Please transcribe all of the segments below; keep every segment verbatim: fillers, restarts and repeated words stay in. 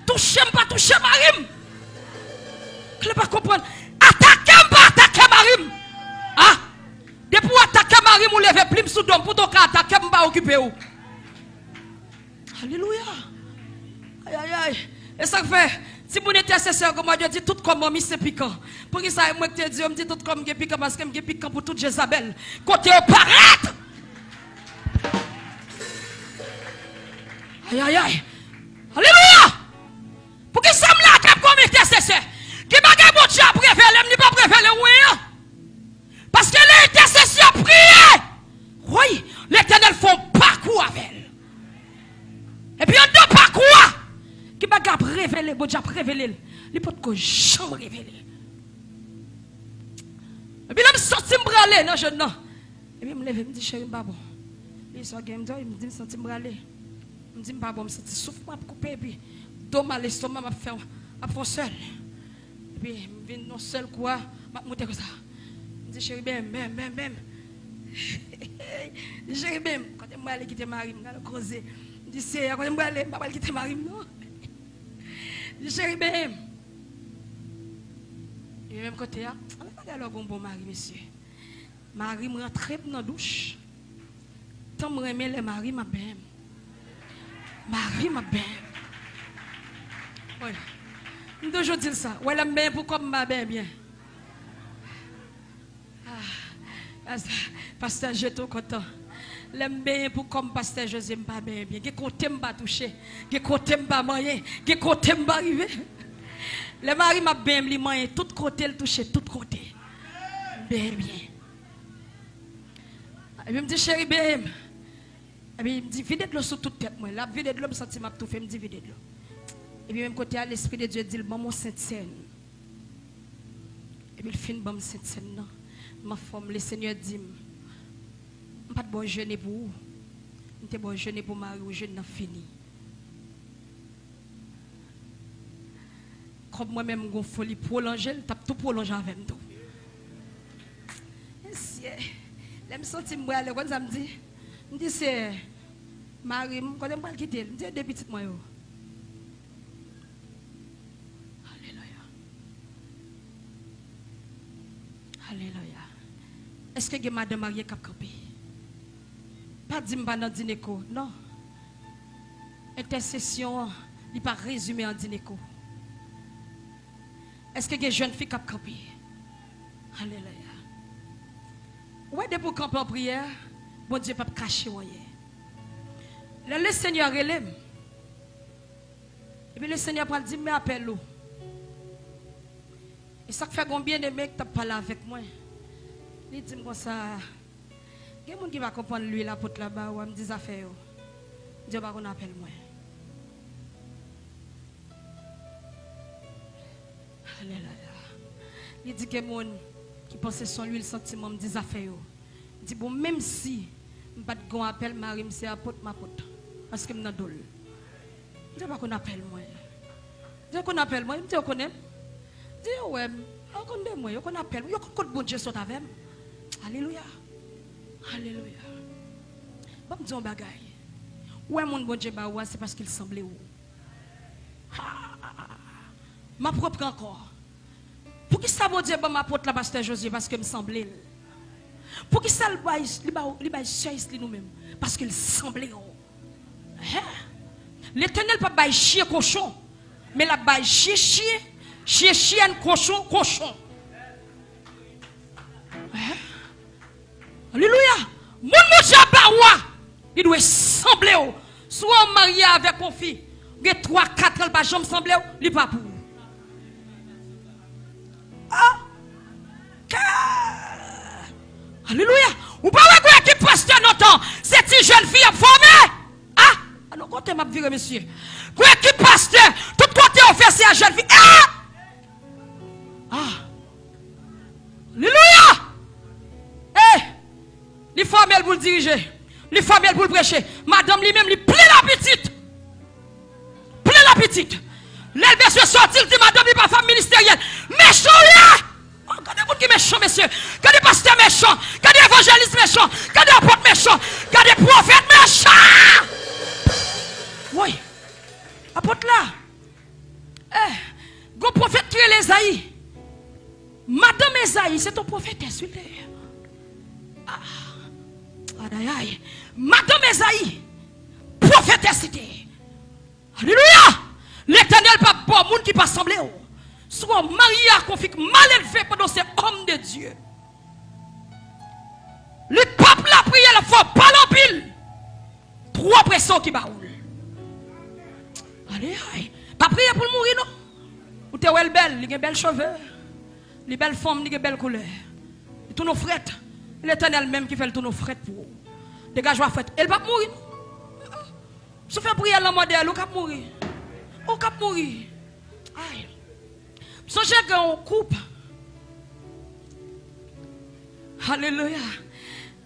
Touche m pa touche mari m. Kle pa konprann. Atake m pa atake mari m. Ah! Depi w atake mari m, ou leve plim sou do m pou w ka atake m, m pa okipe w. Alelouya. Ay, ay, ay. E sa k fè, timoun entèsesè, kòman yo di tout kòm manmi se pikan. Poukisa e mwen ki te di yo, m di tout kòm gen pikan, paske m gen pikan pou tout Jezabèl. Kote yo parèt! Ay, ay, ay. Alelouya! Poukisa m la ap kòm entèsesè? Gen bagay Bondye ap revele m, li p ap revele w anyen. Paske lè entèsesè ap priye, woy, Letènèl fè yon pakou avè l. Epi anndan pakou a, gen bagay ap revele, Bondye ap revele l. Li potko janm revele l. Epi lè m santi m prale nan jèn nan, epi m leve, m di, cheri, m pa bon. Li sa gen, m di, m di, m santi m prale. M di, m pa bon, m santi souf mwen ap koupe, epi do m a, lestoma m ap fè, ap fè yon sèl. Epi m vin yon sèl kou a, m ap moute konsa. M di, cheri, benm, benm, benm, benm. M di, cheri, benm, kote m prale kite mari m, gade koze. M di, Seyè, kote m prale, m pa pral kite mari m, non. M di, cheri, benm. Epi menm kote a, anben bagay lè w gen yon bon mari, mesye. Mari m rantre m nan douch. Tan m renmen lè mari m ap benyen m. Mari m ap benyen m. Wi. M toujou di l sa. Wè lè m benyen pou kò m, m pa benyen byen. Ah, pastè, pastè Jeton kontan. Lè m benyen pou kò m, pastè Jozye, m pa benyen byen. Gen kote m pa touche. Gen kote m pa manyen. Gen kote m pa rive. Lè mari m ap benyen m, li manyen tout kote, l touche tout kote. M benyen byen. Epi m di, cheri, benyen m. Epi m di, vide dlo sou tout tèt mwen. L ap vide dlo, m santi m ap toufe, m di, vide dlo. Epi menm kote a, Lespri de Dye di l, ban m yon sentsèn. Epi l fin ban m sentsèn nan. M anfòm, Lesenyè di m, m pa t ba w jene pou ou. M te ba w jene pou mari w, jèn nan fini. Kòm mwen menm m gon foli pwolonje, l t ap tou pwolonje avè m tou. Mesye, lè m santi m prale, w konn sa m di? M di, Seyè, mari m, kote m pral kite l? M di, e de pitit mwen yo? Alelouya. Alelouya. Èske gen madanm marye k ap kanpe? Pa di m pa nan dineko, non. Entèsesyon an, li pa rezime an dineko. Èske gen jèn fi k ap kanpe? Alelouya. Ou wè, depi w kanpe an priyè, Bondye p ap kache w anyen. Lè Lesenyè rele m, epi Lesenyè pral di m, men apèl ou. E sa k fè gon byeneme ki t ap pale avèk mwen. Li di m konsa, gen moun ki pa konprann lwil apot la ba ou a, m di zafè yo. M di yo pa konn apèl mwen. Alelouya. Li di gen moun ki panse se yon lwil santiman, m di zafè yo. M di bon, menm si m pa t gen yon apèl, mari m se apot, m apot. Paske m nan do l. M di yo pa konn apèl mwen. M di yo konn apèl mwen, m di yo konnen m. M di yo wè m, yo konn de mwen, yo konn apèl mwen, yo konn kot Bondye sot avè m. Alelouya. Alelouya. Ban m di yon bagay. Ou wè moun Bondye ba ou a, se paske l sanble ou. Ha! M ap repran ankò. Poukisa Bondye ban m apot la, pastè Jozye? Paske m sanble l. Poukisa l bay, li ba, li bay sè Islin ou menm? Paske l sanble w. Hen? Letènèl p ap bay chen kochon, men l ap bay chen chen, chen chen, kochon kochon. Hen? Alelouya! Moun Bondye ap ba ou a, li dwe sanble w. Si w marye avèk yon fi, gen twa, kat an, l pa janm sanble w, li pa pou ou. Ah! Kè! Alelouya! Ou pa wè gon ekip pastè nan tan, se ti jèn fi y ap fòme? Ah! Alò, kote m ap vire, mesye? Gon ekip pastè, tout kote yo fè se a jèn fi. Ah! Ah! Alelouya! Eh! Li fòme l pou l dirije. Li fòme l pou l preche. Madanm li menm, li plen lapitit. Plen lapitit. Lè l bezwen sòti, l di madanm li pa fanm ministeryèl. Mechan w ye! Oh, gade moun ki mechan, mesye. Gade pastè mechan. Gade evanjelis mechan. Gade apot mechan. Gade pwofèt mechan. Woy. Apot la. Eh, gon pwofèt ki rele Ezayi. Madanm Ezayi, se t on pwofetès, wi, l te ye. Ah, ayayay. Madanm Ezayi, pwofetès li te ye. Alelouya! Letènèl p ap ba w moun ki pa sanble w. Si w marye ak yon fi k mal elve pandan w se òm de Dye, li p ap lapriyè, l ap fè w pale anpil. Twò presyon ki ba ou l. Aleyay. Pa priye pou l mouri, non. Ou te wè l bèl, li gen bèl cheve. Li bèl fòm, li gen bèl koulè. Li tounen w frèt. Letènèl menm ki fè l tounen w frèt pou ou. Degaje w a frèt. E l p ap mouri, non. Si w fè priyè lanmò dèyè l, ou k ap mouri. Ou k ap mouri. Ay. M sonje gen yon koup. Alelouya.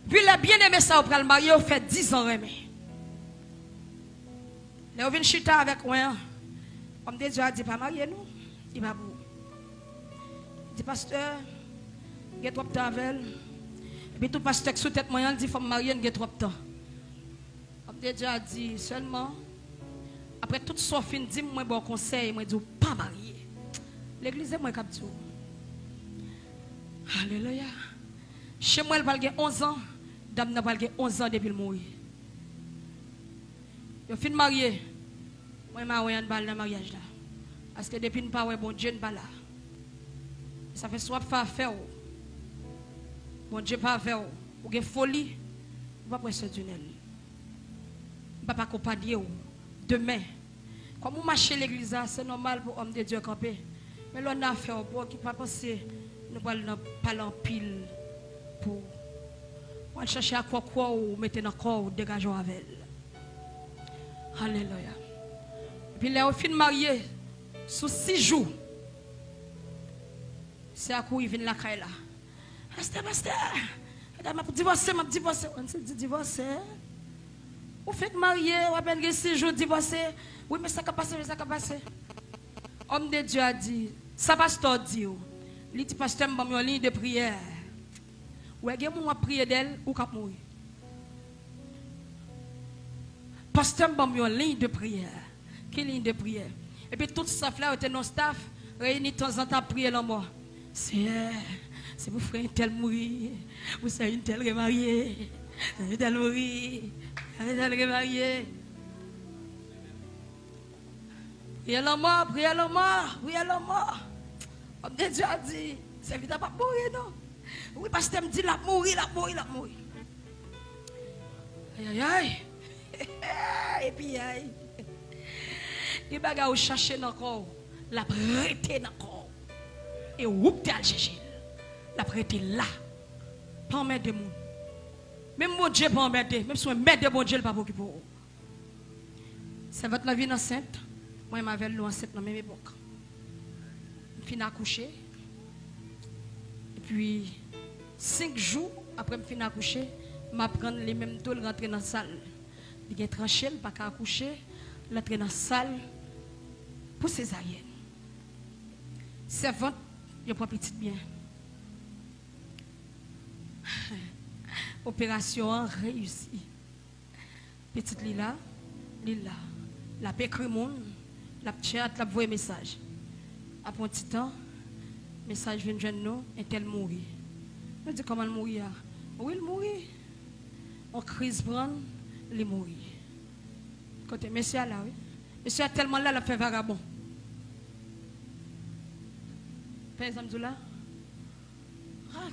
Pi lè byeneme sa yo pral marye, yo fè diz an renmen. Lè yo vin chita avèk mwen an, òm de Dye a di, "Pa marye non, li pa pou ou." Di, "Pastè, m gen twòp tan avè l." Epi tou pastè k sou tèt mwen an, l di, "Fò m marye, n gen twòp tan." Òm de Dye a di, "Sèlman, apre tout sa w fin di m, mwen ba w konsèy, mwen di w pa marye." Legliz e mwen k ap di w. Alelouya. Chemwèl pral gen onz an, dam nan pral gen onz an depi l mouri. Yo fin marye. Mwen, Mawen, ann ba l nan maryaj la. Paske depi n pa wè Bondye, n pa la. Sa fè si w ap fè afè w, Bondye pa avè w, ou gen foli, ou p ap wè sè Dionel. M p ap akonpanye w. Demen, kòm ou mache legliz la, se nòmal pou òm de Dye kanpe. Men lè w nan afè w, bro, ki pa panse nou pral nan pale anpil pou ou. W al chache akwòkwò w mete nan kò w, degaje w avè l. Alelouya. Epi lè yo fin marye, sou sis jou, sè a kouri vin lakay la. "Pastè, pastè, pastè, m ap divòse, m ap divòse." Ann se di divòse. Ou fenk marye, w apèn gen sis jou divòse. "Wi, men sa k ap pase, men sa k ap pase." Òm de Dye a di, "Sa pastè w di w?" Li di, "Pastè m ban m yon liy de priyè." Ou wè gen moun w ap priye dèyè l, ou k ap mouri. "Pastè m ban m yon liy de priyè." Ki liy de priyè? Epi tout staf la, yo te nan staf, reyini tanzantan ap priye lanmò. "Seyè, se pou frè entèl mouri, pou sè entèl remarye, sè entèl mouri, sè entèl remarye." Priye lanmò, priye lanmò, priye lanmò. Òm de Dye a di, "Sèvitè p ap mouri non." "Wi, pastè m di l ap mouri, l ap mouri, l ap mouri." Ayayay. Epi ay. Gen bagay ou chache nan kò w, l ap rete nan kò w. E ou k te al chèche l. L ap rete la. Pa anmède moun. Menm Bondye pa anmède. Menm si w anmède Bondye, l p ap okipe w. Sèvant lan vin ansent. Mwen menm avè l, nou ansent nan menm epòk. M fin akouche. Epi, senk jou apre m fin akouche, m aprann li menm tou, l rantre nan sal. Li gen tranche, l pa ka akouche, l antre nan sal pou sezaryèn. Sèvant, yo pran pitit byen. Operasyon an reyisi. Pitit li la, li la. L ap ekri moun, l ap chat, l ap voye mesaj. Apre yon ti tan, mesaj vin jwenn nou, entèl mouri. Nou di, "Kòman l mouri a?" Wi, l mouri. Yon kriz pran l, li mouri. Kote mesye a la, wi. Mesye a tèlman la, l ap fè vagabon. Pè zanm di w la? Ah,